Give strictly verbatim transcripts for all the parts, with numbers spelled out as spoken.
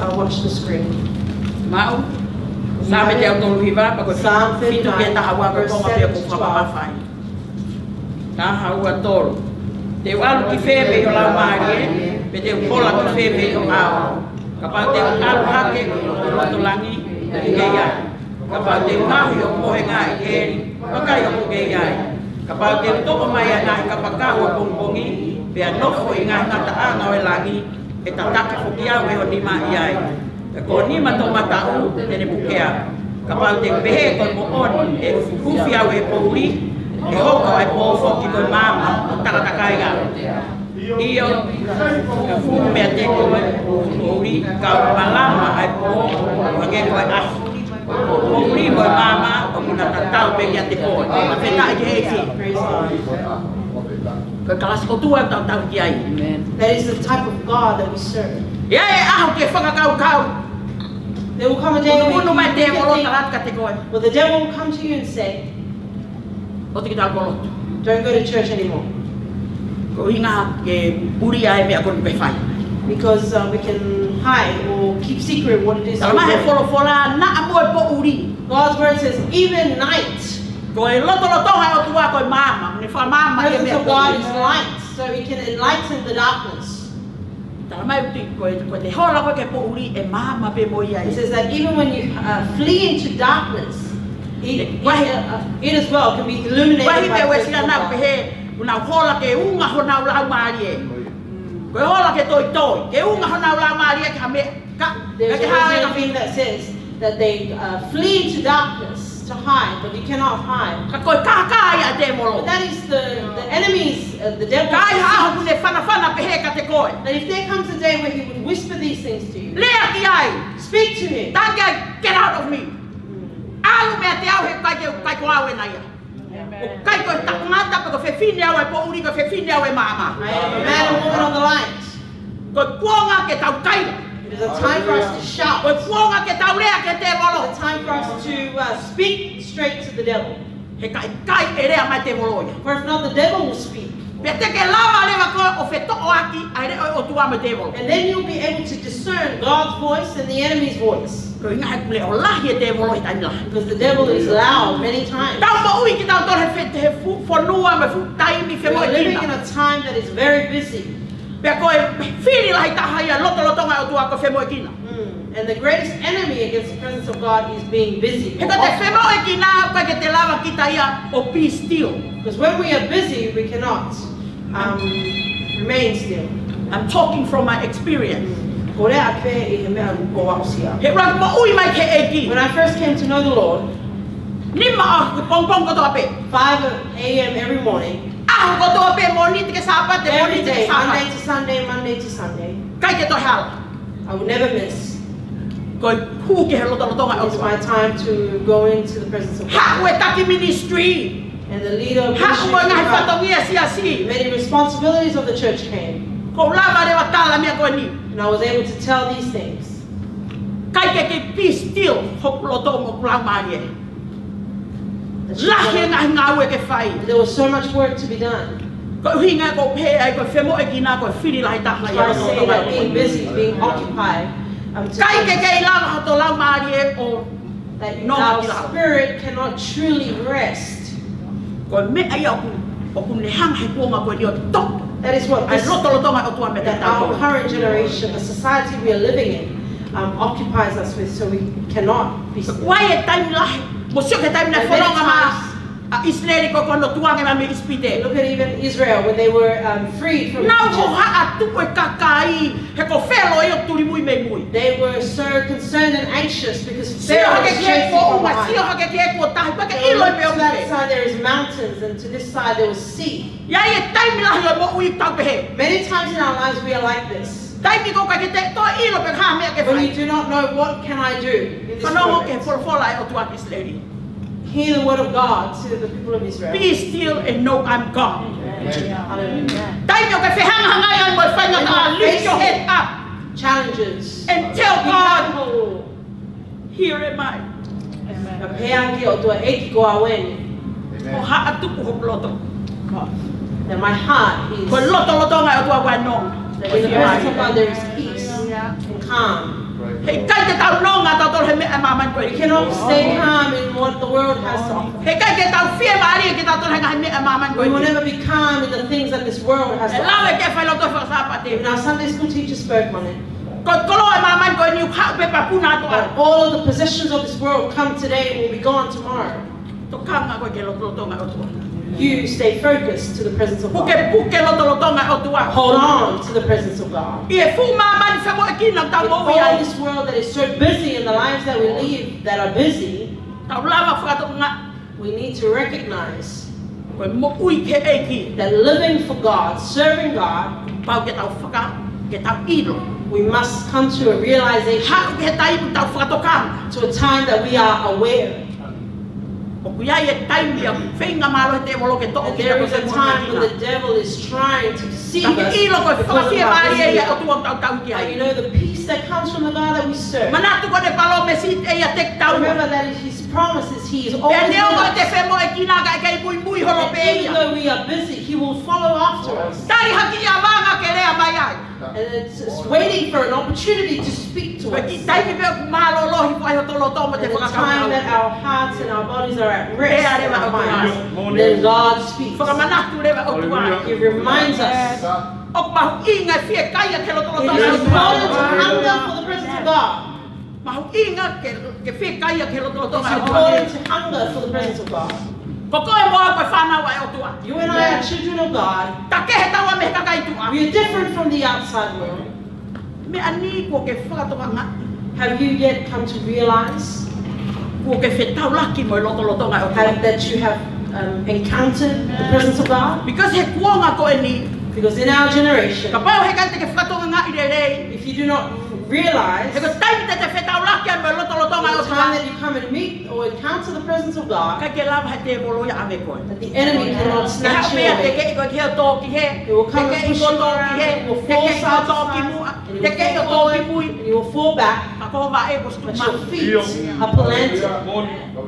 Uh, watch the screen. Maʻu. Saame teau tolu hiva, pea ko e Psalm fitu ki he thirty-nine, taha ua ko e verse konga pea seven ko e to twelve. Fakamamafaʻi. Taha ua tolu. Te u ʻalu ki fē mei ho laumālie, pe te u hola ki fē mei ho ʻao? Kapau te u ʻalu hake ki loto langi, ʻoku ke ʻi ai. Kapau te u ngaohi hoku mohenga ʻi heli, vakai ʻoku ke ʻi ai. Kapau te u toʻo mai ʻa e ngaahi kapakau ʻo e pongipongi, pea nofo ʻi he ngaahi ngataʻanga ʻo e langi, ʻe tataki foki au ʻe ho nima ʻi ai. Pea ko ho nima toʻomataʻu te ne puke au. Kapau te u pehē ko e moʻoni, ʻe huhufi au ʻe he poʻuli, ʻe hoko ʻa e pō foki ko e maama ʻo takatakai au. ʻIo, ʻe fuʻu meiate koe ʻa e poʻuli, ka ʻoku malama ʻa e pō ʻo hangē ko e ʻaho. Ko e poʻuli mo e maama ʻoku na tatau pē kiate koe. Fakafetaʻi ki he ʻEiki. Ko e kalasi ʻOtua ʻoku tau tauhi ki ai. That is the type of God that we serve. ʻI ai e ʻaho ke fakakaukau. There will come a day when you, ʻunu mai e tēvolo, think, tala atu kiate koe, well, the devil will come to you and say, ʻoua te ke toe ʻalu ki lotu. Don't go to church anymore. Ko e ʻuhinga ke puli ai e meʻa ko eni ʻoku ke fai. Because, uh, we can hide or keep secret what it is that we do. Talamai ʻe he folofola, naʻa mo e poʻuli. God's word says, even night. Ko e lotolotonga ʻo e ʻOtua ko e maama, ne fakamaama e meʻa ko eni. The presence of God is light, so it can enlighten the darkness. Talamai ʻoku te, ko e, ko e te hola koe ki he poʻuli, ʻe maama pē mo ia. He says that even when you, uh, flee into darkness, it, it, uh, it as well can be illuminated by the presence of God. Ko e ʻuhinga ia ʻoku pehē, ʻoku nau hola ke unga honau laumālie. Ko e hola ke toitoi, ke unga honau laumālie ki ha meʻa, ka, ka ke hao e ka. There's a thing that says that they, uh, flee into darkness to hide, but you cannot hide. Ka ko e kākā ia ʻa e tēvolo. But that is the, the enemy's, uh, the devil's deception. Ka ai ha ʻaho ʻoku ne fanafana pehē kiate koe. That if there comes a day where he would whisper these things to you, lea ki ai. Speak to him. Talaange ki ai, get out of me. Mm. ʻAlu meiate au, he ʻikai ke, ʻikai ko au ena ia. Amen. ʻOku ʻikai ko e tangata pe ko e fefine au ʻa e poʻuli, ko e fefine au ʻa e maama. I am a man and woman of the light. Ko e kuonga ke tau kaila. It is a time for us to shout. Ko e kuonga ke tau lea ki he tēvolo. It's a time for us to, uh, speak straight to the devil. He ka ʻikai ʻe lea mai e tēvolo ia. For if not, the devil will speak. Pea te ke lava leva koe ʻo fetoʻoaki ʻa e leʻo ʻo e ʻOtua mo e tēvolo. And then you'll be able to discern God's voice and the enemy's voice. Ko e ʻuhinga he ʻoku leʻo lahi e tēvolo he taimi lahi. Because the devil is loud many times. Tau moʻui kitautolu he fe-, he fu-, fonua mo e fuʻu taimi femoʻuekina. We're living in a time that is very busy. Pea ko e fili lahi taha ia ʻo e lotolotonga ʻo e ʻOtua ko e femoʻuekina. Mm. And the greatest enemy against the presence of God is being busy. He ko e femoʻuekina, ʻoku ʻikai ke te lava kita ia ʻo be still. Because when we are busy, we cannot, um, remain still. I'm talking from my experience. Mm. Ko e lea pē ʻi he meʻa ʻoku ou aʻusia. He ʻuluaki moʻui mai ki he ʻEiki. When I first came to know the Lord, nima ʻaho pongipongi kotoa pē. Five a.m. every morning. ʻAho kotoa pē, Mōnite ki he Sāpate, Mōnite ki he Sāpate. Every day, Monday to Sunday, Monday to Sunday. ʻIkai ke toe hala. I would never miss. Ko e hū ki he lotolotonga ʻo e ʻOtua. It's my time to go into the presence of God. Haʻu e taki ministry. And the leader of ministry came. Haʻu e ngaahi fatongia ʻa e siasi. Many responsibilities of the church came. Ko e lava leva ʻo tala e meʻa ko eni. And I was able to tell these things. ʻIkai ke ke be still hoku loto mo hoku laumālie. Lahi e ngaahi ngāue ke fai. There was so much work to be done. Ko e ʻuhinga ʻoku ou pehē ai ko e femoʻuekina ko e fili lahi taha ia. That's why I say that being busy, being occupied, um, to focus. ʻIkai ke kei lava hoto laumālie ʻo nonga ki lalo. That our spirit cannot truly rest. Ko e meʻa ia ʻoku, ʻoku ne hanga he kuonga ko eni ʻo toʻo. That is what this, ʻa e lotolotonga ʻo e ʻOtua meiate kitautolu. That our current generation, the society we are living in, um, occupies us with, so we cannot be still. Ko e taimi lahi, mou sio ki he taimi naʻe fononga mai ʻa ʻIsileli ko hono tukuange mai mei ʻIsipite. And many times, look at even Israel when they were, um, freed from Egypt. Nau hohaʻa tuʻu e kakai, he ko Felo ia ʻoku tulimui mei mui. They were so concerned and anxious because Pharaoh was chasing from behind. Sio hake ki he kuo uma, sio hake ki he kuo tahi, pea ke ʻilo pē ʻoku. When you look to that side, there is mountains, and to this side, there was sea. ʻI ai e taimi lahi ʻo e moʻui ʻoku tau pehē. Many times in our lives, we are like this. Taimi ko ē ʻoku ʻikai ke toe ʻilo pe ko e hā e meʻa ke fai. When you do not know, "What can I do in this moment?" Fanongo ki he folofola ʻa e ʻOtua kia ʻIsileli. Hear the word of God to the people of Israel. Be still and know I'm God. Amen. Hallelujah. Taimi ʻoku ke fehangahangai ai mo e faingataʻa, lift your head up. When you face challenges, and tell God, be humble. Here am I. Amen. Pea pehē ange ki he ʻOtua, ʻEiki, ko au eni. Amen. Ko e hā ʻoku tupu hoku loto. That my heart is, ko e lotolotonga ʻo e ʻOtua ʻoku ʻi ai e nonga. That in the presence of God there is peace and calm. Praise He ʻikai ke tau nonga tautolu he meʻa ʻa māmani ko ē. We cannot stay calm in what the world has to offer. He ʻikai ke tau fiemālie ke tautolu he ngaahi meʻa ʻa māmani ko ē. We will never be calm in the things that this world has to offer. ʻE lave ki ai e failautohi Fakasāpate. Even our Sunday school teacher spoke on it. Ko e koloa ʻa māmani ko eni ʻoku haʻu pē pea puna atu. But all of the possessions of this world come today and will be gone tomorrow. Tokanga koe ki he lotolotonga ʻo e ʻOtua. You stay focused to the presence of God. Pukepuke lotolotonga ʻo e ʻOtua. Hold on to the presence of God. ʻI he fuʻu māmani femoʻuekina ʻoku tau moʻui ai. With all this world that is so busy and the lives that we live that are busy, Tau lava fakatokangaʻi. We need to recognize Ko e moʻui ki he ʻEiki. That living for God, serving God, Pau ke tau faka, ke tau ʻilo. We must come to a realization. Haʻu ki he taimi ʻoku tau fakatokanga. To a time that we are aware. ʻOku ʻi ai e taimi ʻoku feinga mālohi e tēvolo ke toʻo kita. There is a time when the devil is trying to deceive us because of our busy life. Ka ke ʻilo ko e fakafiemālie ia ʻa e ʻOtua ʻoku tau tauhi ki ai. And you know the peace that comes from the God that we serve. Manatu ko ʻene palōmesi ʻe ʻiate kitaua. Remember that his promises, he is always with us. Pea neongo ʻete femoʻuekina ka ʻe kei muimui holo pē ia. And even though we are busy, he will follow after us. Tali hake ia ʻa e ʻaonga ke lea mai ai. And it's, it's waiting for an opportunity to speak to us. Ko e kiʻi taimi pē ʻoku mālōlō hifo ai hoto loto mo ʻete fakakaukau. And the time that our hearts and our bodies are at rest in our minds, then God speaks. Pea leva ʻOtua. Fakamanatu leva ʻOtua. He reminds us. ʻOku mahuʻinga e fiekaia ki he lotolotonga ʻo e ʻOtua. It is important to hunger for the presence of God. Mahuʻinga ke, ke fiekaia ki he lotolotonga ʻo e ʻOtua. It's important to hunger for the presence of God. Ko koe mo au ko e fānau ʻa e ʻOtua. You and I are children of God. Ka ke he taua mei he kakai tuʻa. We are different from the outside world. Meʻa ni kuo ke fakatokangaʻi. Have you yet come to realize? Kuo ke fetaulaki mo e lotolotonga ʻo e ʻOtua. Have, that you have, um, encountered the presence of God? Because he kuonga ko eni. Because in our generation, Kapau he ʻikai te ke fakatokangaʻi lelei. If you do not realize, He ko e taimi te te fetaulaki ai mo e lotolotonga ʻo e ʻOtua. The time that you come and meet or encounter the presence of God, ʻIkai ke lava he tēvolo ia ʻave koe. That the enemy cannot snatch you away. Te ke ʻi ko e ke tō ki he. He will come and push you around, he will force us to fight, and he will fall forward, and you will fall back, Te ke ʻi ko e tō ki he. Te ke ʻi ko e tō ki mui. Te ke ʻi ko e tō ki mui. Ka ko e vaʻe ko e tuʻu mā. But your feet are planted.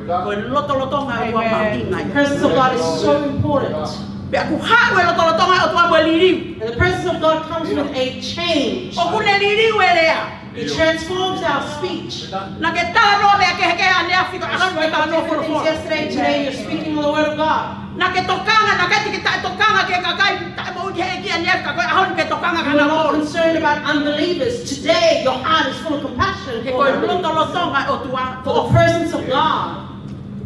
Ko e lotolotonga ʻo e ʻOtua mahuʻinga ia. The presence of God is so important. Pea ʻoku haʻu e lotolotonga ʻo e ʻOtua mo e liliu. And the presence of God comes with a change. ʻOku ne liliu e lea. It transforms our speech. Naʻa ke talanoa meʻa kehekehe ʻaneafi ka ʻaho ni ke talanoa folofola. I spoke of different things yesterday, today you're speaking on the word of God. Naʻa ke tokanga, naʻe ʻikai te ke taʻetokanga ki he kakai taʻemoʻui ki he ʻEiki ʻaneafi ka ko e ʻaho ni ke tokanga ki he ʻOtua. You are not concerned about unbelievers. Today, your heart is full of compassion for unbelievers. He ko e lotolotonga ʻo e ʻOtua. For the presence of God.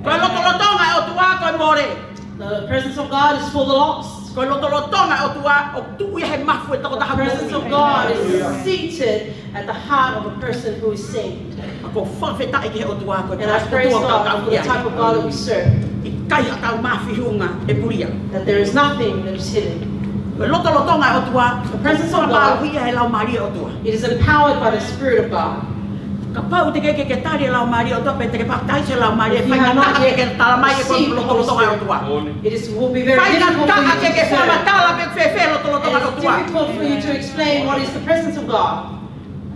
Ko e lotolotonga ʻo e ʻOtua ko e mole. The presence of God is for the lost. Ko e lotolotonga ʻo e ʻOtua ʻoku tuʻu ia he mafu e tokotaha moʻui. The presence of God is seated at the heart of a person who is saved. Pea ʻoku ou fakafetaʻi ki he ʻOtua ko e ʻOtua ʻoku tau tauhi ai. And I praise God for the type of God that we serve. ʻIkai ha taumāfihunga ʻe pulia. That there is nothing that is hidden. Ko e lotolotonga ʻo e ʻOtua, The presence of God, ʻoku fakamālohiʻi ia he Laumālie ʻo e ʻOtua. It is empowered by the Spirit of God. Kapau te ke, ke, ke tali e Laumālie ʻo e ʻOtua, pe te ke papitaiso he Laumālie, If you have not yet received the Spirit, faingataʻa ke ke tala mai e ko e lotolotonga ʻo e ʻOtua. It is, will be very difficult for you to discern. Faingataʻa ke ke fakamatala pe fēfē e lotolotonga ʻo e ʻOtua. It is difficult for you to explain what is the presence of God.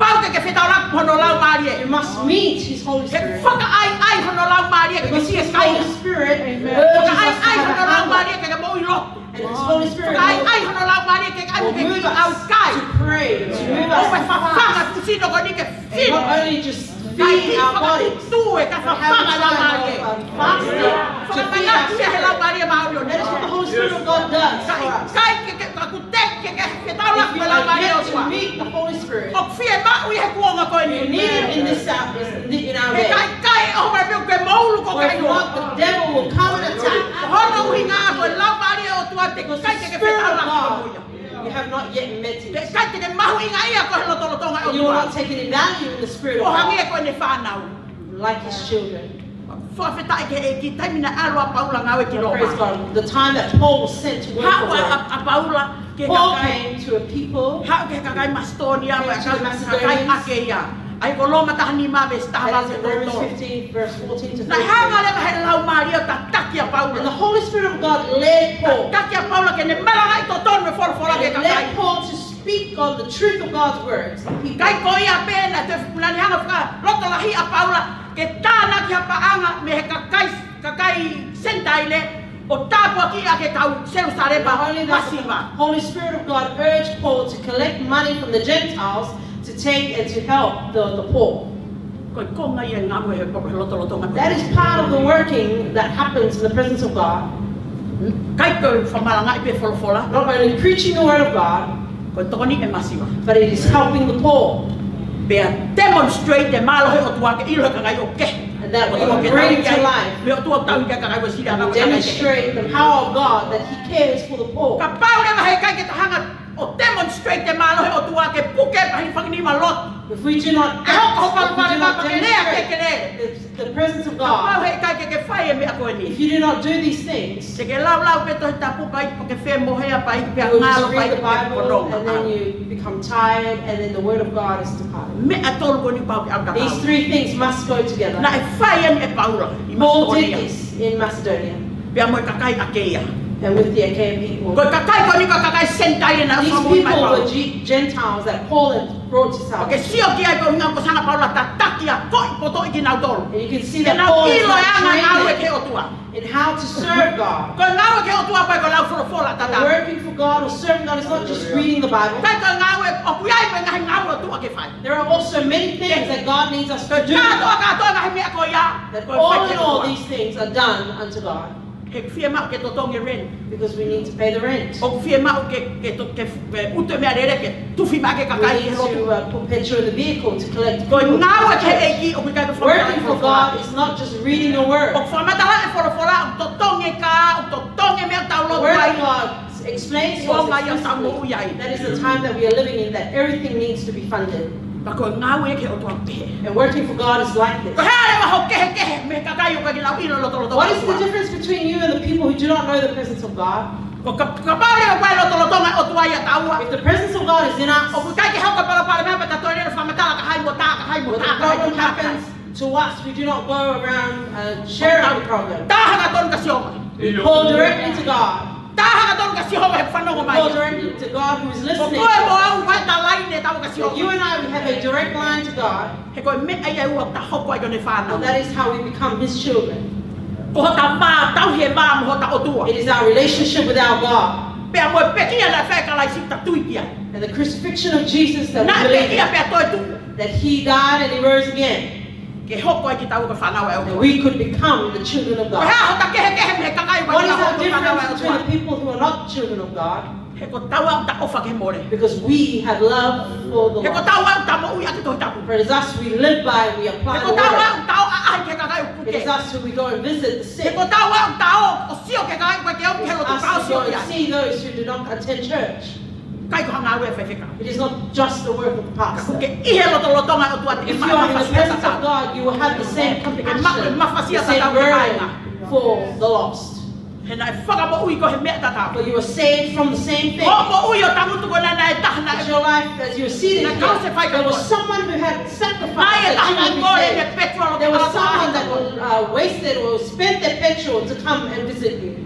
Pau ke ke fetaulaki mo hono Laumālie. You must meet his Holy Spirit. He fakaʻaiʻai hono Laumālie ke ke siʻi kai. Because his Holy Spirit urges us to have a hunger. Fakaʻaiʻai hono Laumālie ke ke moʻui lotu. And his Holy Spirit will Fakaʻaiʻai hono Laumālie ke ke ʻai ke move us ʻaukai. To pray, to move us to fast. ʻO fafanga e sino ko eni ke fili. And not only just feed our bodies, but have a time of, um, fasting to feed our bodies. Kae fafanga e Laumālie. Fakamanatu ia he Laumālie Māʻoniʻoni. That is what the Holy Spirit of God does for us. Ka ʻikai ke, ke, ka ʻoku teʻeki ke ke fetaulaki mo e Laumālie ʻo e ʻOtua. If you are yet to meet the Holy Spirit, ʻOku fiemaʻu ia he kuonga ko eni. You need it in this hour, in the, in our day. He ʻikai ke ʻohovale pē ke moulu ko e kainoa. Or if not, the devil will come and attack. Ko hono ʻuhinga ko e Laumālie ʻo e ʻOtua teʻeki ai ke ke fetaulaki mo ia. Because the Spirit of God, you have not yet met it. Teʻeki ai te ke mahuʻingaʻia koe he lotolotonga ʻo e ʻOtua. And you will not take any value in the Spirit of God. ʻO hangē ko ʻene fānau. Like his children. Fakafetaʻi ki he ʻEiki, taimi naʻe ʻalu ʻa Paula ngāue ki Loma. Praise God. The time that Paul was sent to work for God. Haʻu ʻa, ʻa, ʻa Paula ki he kakai. Paul came to a people, Haʻu ki he kakai Macedōnia, came to the Macedonians. Kakai ʻAkeia. ʻA ia ko Loma taha nima veesi taha valu ki he tolu tolu. That is in Romans fifteen, verse fourteen to thirteen. Naʻe hanga leva he Laumālie ʻo tataki ʻa Paula. And the Holy Spirit of God led Paul. Tataki ʻa Paula ke ne malangaʻi totonu e folofola ki he kakai. And led Paul to speak on the truth of God's words. ʻIkai ko ia pē naʻe toe fupulani hanga fakalotolahi ʻa Paula ke tānaki ha paʻanga mei he kakai, kakai Senitaile ʻo tāpuakiʻi ʻaki e kau Selusalema masiva. Not only that, but the Holy Spirit of God urged Paul to collect money from the Gentiles to take and to help the, the poor. Ko e konga ia e ngāue he, he lotolotonga. That is part of the working that happens in the presence of God. ʻIkai ko e fakamalangaʻi pē folofola. Not only preaching the word of God, Ko e tokoni e masiva. But it is helping the poor. Pea demonstrate e mālohi ʻo e ʻOtua ke ʻilo he kakai ʻoku kehe. And that we ʻOtua ke bring tauhi to life. Mei he ʻOtua tauhi ki he kakai ʻoku sili ʻa e kakai kehe. Demonstrate the power of God that he cares for the poor. Kapau leva he ʻikai ke ta hanga ʻo demonstrate e mālohi ʻo e ʻOtua ke puke pē ʻi fakanima lotu. If we do not act, if we do not demonstrate the, the presence of God, Kapau he ʻikai ke ke fai e meʻa ko eni. If you do not do these things, Te ke laulau pē Tohi Tapu pea ke femohea pea ke ngalo pē ke pononga. You will just read the Bible and then you become tired and then the word of God is departed. Meʻa ʻe tolu ko eni pau ke ʻalu tatau. These three things must go together. Naʻe fai eni ʻe Paula ʻi Masedonia. Paul did this in Macedonia. Pea mo e kakai ʻAkeia. And with the Achaean people. Ko e kakai ko eni ko e kakai Senitaile naʻe fakamoʻui mai ʻe Paula. These people were G-, Gentiles that Paul had brought to salvation. Ke sio ki ai ko e ʻuhinga ko e sanga Paula tataki ʻo akoʻi ʻo potoʻi kinautolu. And you can see that Paul is not trained in how to serve God. Ke nau ʻilo e anga e ngāue ki he ʻOtua. Ko e ngāue ki he ʻOtua ʻoku ʻikai ko e lau folofola tatau. And working for God or serving God is not just reading the Bible. ʻIkai ko e ngāue ʻoku ʻi ai mo e ngaahi ngāue ʻOtua ke fai. There are also many things that God needs us to do. Kātoa, kātoa e ngaahi meʻa ko ia. That all in all, these things are done unto God. He ʻoku fiemaʻu ke totongi e rent. Because we need to pay the rent. ʻOku fiemaʻu ke, ke to-, ke, ke ʻutu e meʻalele ke tufi mai ki he kakai ki he lotu. We need to, uh, put petrol in the vehicle to collect fuel. Ko e ngāue ki he ʻEiki ʻoku ʻikai ko e folofola. Working for God is not just reading a word. ʻOku fakamatalaʻi e folofola, ʻoku totongi e kā, ʻoku totongi e meʻa ʻoku tau lotu ai. The word of God explains to us explicitly that is the time that we are living in, that everything needs to be funded. Pea ko e ngāue ki he ʻOtua pehē. And working for God is like this. Ko e hā leva hoʻo kehekehe mei he kakai ʻoku ʻikai ke nau ʻilo e lotolotonga ʻo e ʻOtua? What is the difference between you and the people who do not know the presence of God? Ko e ka-, kapau leva ko e lotolotonga ʻo e ʻOtua ʻiate kitaua. If the presence of God is in us, ʻOku ʻikai ke hoko e palopalema meʻa pea tau toe lele fakamatala ki hai mo tā, ki hai mo tā, ki hai mo tā, ki hai mo tā. When the problem happens to us, we do not go around, uh, sharing the problem. Tau tā hangatonu kia Sihova. We call directly to God. Tā hangatonu kia Sihova he fanongo mai. We call directly to God who is listening. Ko koe mo au, ko e talaine ʻetau kia Sihova. You and I, we have a direct line to God. He ko e meʻa ia ʻoku ta hoko ai ko ʻene fānau. And that is how we become his children. Ko hota mā tauhi e mā mo hota ʻOtua. It is our relationship with our God. Pea mo e pekia naʻe fai ʻe Kalaisi ʻoku ta tui ki ai. And the crucifixion of Jesus that we believe, Naʻe pekia pea toe tuʻu. That he died and he rose again. Ke hoko ai kitaua ko e fānau ʻa e ʻOtua. That we could become the children of God. Ko e hā hota kehekehe mei he kakai ʻoku ʻikai ko e fānau ʻa e ʻOtua? What is the difference between the people who are not children of God? He ko taua ʻoku ta ʻofa ki he mole. Because we have love for the lost. He ko taua ʻoku ta moʻui ʻaki e Tohi Tapu. For it is us we live by, we apply the word. He ko taua ʻoku ta ʻoʻaʻahi ki he kakai ʻoku puke. It is us who we go and visit the sick. He ko taua ʻoku ta ō ʻo sio ki he kakai ʻoku ʻikai ke ō ki he lotu. It is us who go and see those who do not attend church. ʻIkai ko ha ngāue ʻa e faifekau. It is not just the work of the pastor. Ka ʻoku ke ʻi he lotolotonga ʻo e ʻOtua te ke maʻu e mafasia tatau. If you are in the presence of God, you will have the same compassion, the same burden for the lost. He naʻe fakamoʻui koe he meʻa tatau. For you were saved from the same thing. Hoʻo moʻui ʻo tangutu ko ena naʻe taha naʻe. But your life, as you were seated here, there was someone who had sacrificed that you would be saved. Naʻe taha naʻe mole ʻene petrol. There was someone that, uh, wasted or spent their petrol to come and visit you.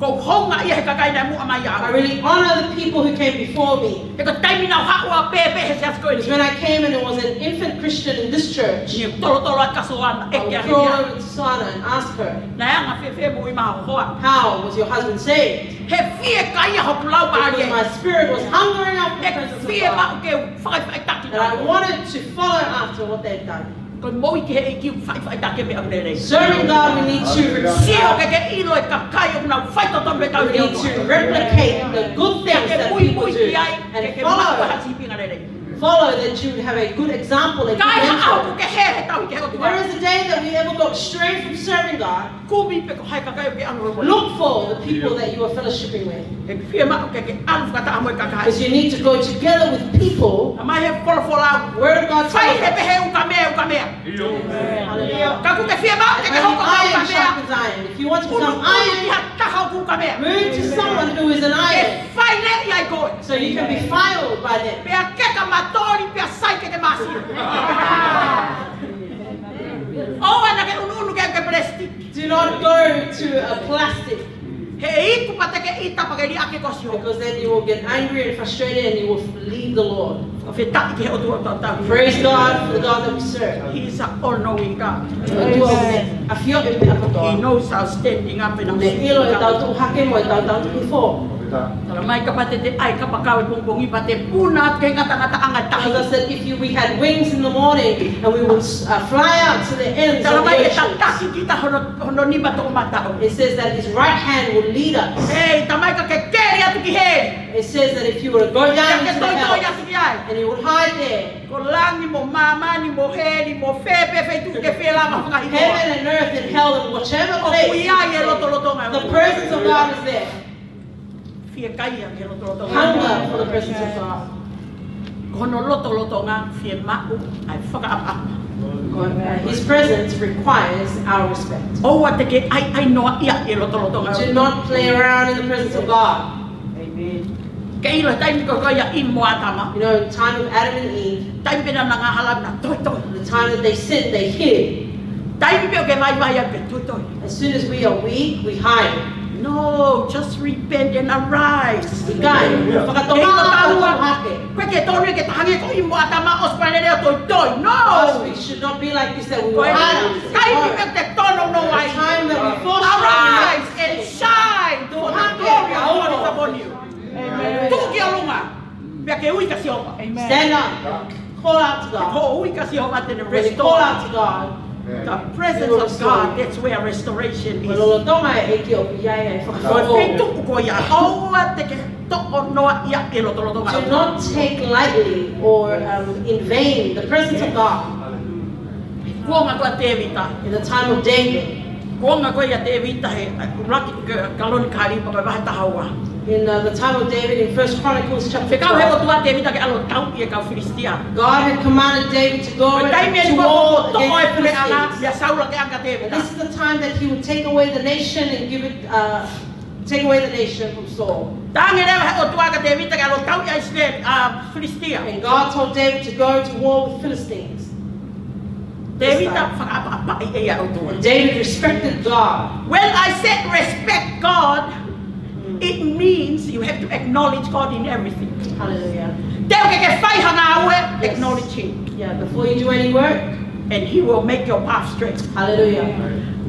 ʻOku ou houngaʻia he kakai naʻe muʻa mai au. I really honor the people who came before me. He ko e taimi naʻa ku haʻu ai pē he siasi ko eni. Because when I came and it was an infant Christian in this church, Naʻa ku tolotolo atu kia Soana, ʻeke ange kia. I would crawl over to Soana and ask her, Naʻe anga fēfē e moʻui ʻa ho hoa? How was your husband saved? He fiekaia hoku laumālie. Because my spirit was hungering after the presence of God. ʻEku fiemaʻu ke u faʻifaʻitaki. And I wanted to follow after what they'd done. Ko e moʻui ki he ʻEiki ʻoku faʻifaʻitaki e meʻa lelei. Serving God, we need to, Sio ke ke ʻilo e kakai ʻoku nau faitotonu pē tau. We need to replicate the good things that people do and follow, follow that you would have a good example, a good mentor. Ka ai ha ʻaho ʻoku ke hē he tauhi ki he ʻOtua. If there is a day that we ever go astray from serving God, Kumi pē ko hai kakai ʻoku ke ʻalu mo ia. Look for the people that you are fellowshipping with. He fiemaʻu ke ke ʻalu fakataha mo e kakai. Because you need to go together with people. Talamai ʻe he folofola. Word of God tells us. Fai he pehē ʻukamea, ʻukamea. Hallelujah. Ka ʻoku ke fiemaʻu ke ke hoko ko e ʻukamea. And when iron sharpens iron, if you want to become iron, Unu ki ha taha ʻoku ʻukamea. Move to someone who is an iron. Ke faileʻi ai koe. So you can be filed by them. Pea ke ka matoli, pea sai ke ke masi. ʻOua naʻa ke unuunu ki he plastic. Do not go to a plastic. He ʻe iku pea te ke ʻita pea ke liʻaki koe ʻe Sihova. Because then you will get angry and frustrated and you will leave the Lord. Fakafetaʻi ki he ʻOtua ʻoku tau tauhi. Praise God for the God that we serve. He is an all-knowing God. ʻOtua ʻoku ʻafioʻi e meʻa kotoa. He knows our standing up and our sitting down. Naʻe ʻilo ʻetau tuʻu hake mo ʻetau tuʻu hifo. Talamai kapau te te ʻai kapakau he pongipongi pea te puna atu ki he ngatangataʻanga ʻo e tahi. Tells us that if you, we had wings in the morning and we would, uh, fly out to the ends of the ocean. Talamai ʻe tataki kita hono, hono nima toʻomataʻu. It says that his right hand will lead us. Hei, talamai ka ke keli atu ki heli. It says that if you were to go down into the hell, pea ke toitoi atu ki ai, and you would hide there, ko langi mo māmani mo heli mo fē pē feituʻu ke fie lava fakahingoa, heaven and earth and hell and whichever place, ʻoku ʻi ai e lotolotonga ʻo e ʻOtua. The presence of God is there. Fiekaia ki he lotolotonga. Hunger for the presence of God. Ko hono lotolotonga fiemaʻu ʻa e fakaʻapaʻapa. God, uh, his presence requires our respect. ʻOua te ke ʻaiʻainoaʻia ʻi he lotolotonga. Do not play around in the presence of God. Amen. Ke ʻilo, taimi ko ē ʻa ʻIvi mo ʻĀtama. You know, in time of Adam and Eve, taimi pē naʻa nau angahala naʻa nau toitoi. The time that they sinned, they hid. Taimi pē ʻoku ke vaivai ai pē toitoi. As soon as we are weak, we hide. No, just repent and arise. ʻIkai, fakatomala, ʻilo, ʻoua ʻe hake. Ko e ke tonu ke ta hangē ko ʻIvi mo ʻĀtama ʻosi pē lele ʻo toitoi. No. Us, we should not be like this, that we will hide. Ko e taimi pē ʻoku te tono noa ai. The time that we fall short, arise and shine, for the glory of God is upon you. Amen. Tuʻu ki ʻolunga. Pea ke ui kia Sihova. Amen. Stand up. Call out to God. Ko e ui kia Sihova te ne restore. When you call out to God, the presence of God, that's where restoration is. He will restore you. Ko e lotolotonga ʻo e ʻEiki ʻoku ʻi ai e fakafoʻou. Ko e feituʻu ko ia, ʻoua te ke toʻo noaʻia e lotolotonga. Do not take lightly or, um, in vain the presence of God. Kuonga ko ē ʻa Tēvita. In the time of David. Kuonga ko ē ʻa Tēvita he, uh, ʻUluaki Kalonikali pea ko e vahe taha ua. In, uh, the time of David, in First Chronicles chapter twelve, fekau he ʻOtua ʻa Tēvita ke ʻalu ʻo tauʻi e kau Filisitia. God had commanded David to go to war against the Philistines. Ko e taimi eni ko ē ʻoku toʻo e puleʻanga mei a Saula ke ʻaʻahi kia Tēvita. And this is the time that he would take away the nation and give it, uh, take away the nation from Saul. Talaange leva he ʻOtua kia Tēvita ke ʻalu ʻo tauʻi ʻa ʻIsileli, ʻa Filisitia. And God told David to go to war with Philistines. Tēvita fakaʻapaʻapaʻi ʻe ia e ʻOtua. And David respected God. When I said respect God, it means you have to acknowledge God in everything. Hallelujah. Te ke ke fai ha ngāue, yes, acknowledge him. Yeah, before you do any work, and he will make your path straight. Hallelujah.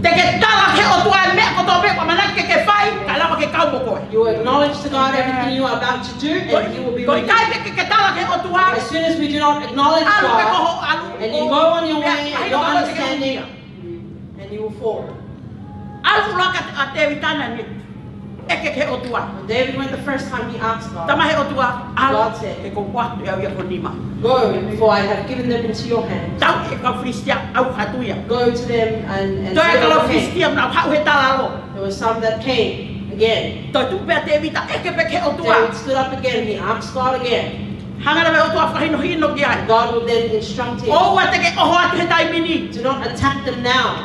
Te ke tala ki he ʻOtua e meʻa kotoa pē ʻoku ʻamanaki ke ke fai, kae lava ke kau mo koe. You acknowledge to God everything you are about to do, and he will be with you. Ko e ʻikai ke ke tala ki he ʻOtua, as soon as we do not acknowledge God, ʻalu pē koe ʻo ʻalu, and you go on your way and not understanding, and you will fall. ʻAlu ʻuluaki ʻa Tēvita naʻa ne ʻeke ki he ʻOtua. When David went the first time, he asked God. Talamai he ʻOtua, ʻalu, God said, he kuo u ʻoatu ʻe au ia ho nima. Go, for I have given them into your hand. Tauʻi e kau Filisitia, ʻalu atu ia. Go to them and, and take them. Toe ʻi ai e kau Filisitia naʻa nau haʻu he talalo. There were some that came again. Toe tuʻu pē ʻa Tēvita, ʻeke pē ki he ʻOtua. David stood up again, he asked God again. Hanga leva ʻe he ʻOtua ʻo fakahinohino ki ai. God will then instruct him. ʻOua te ke ʻoho atu he taimi ni. Do not attack them now.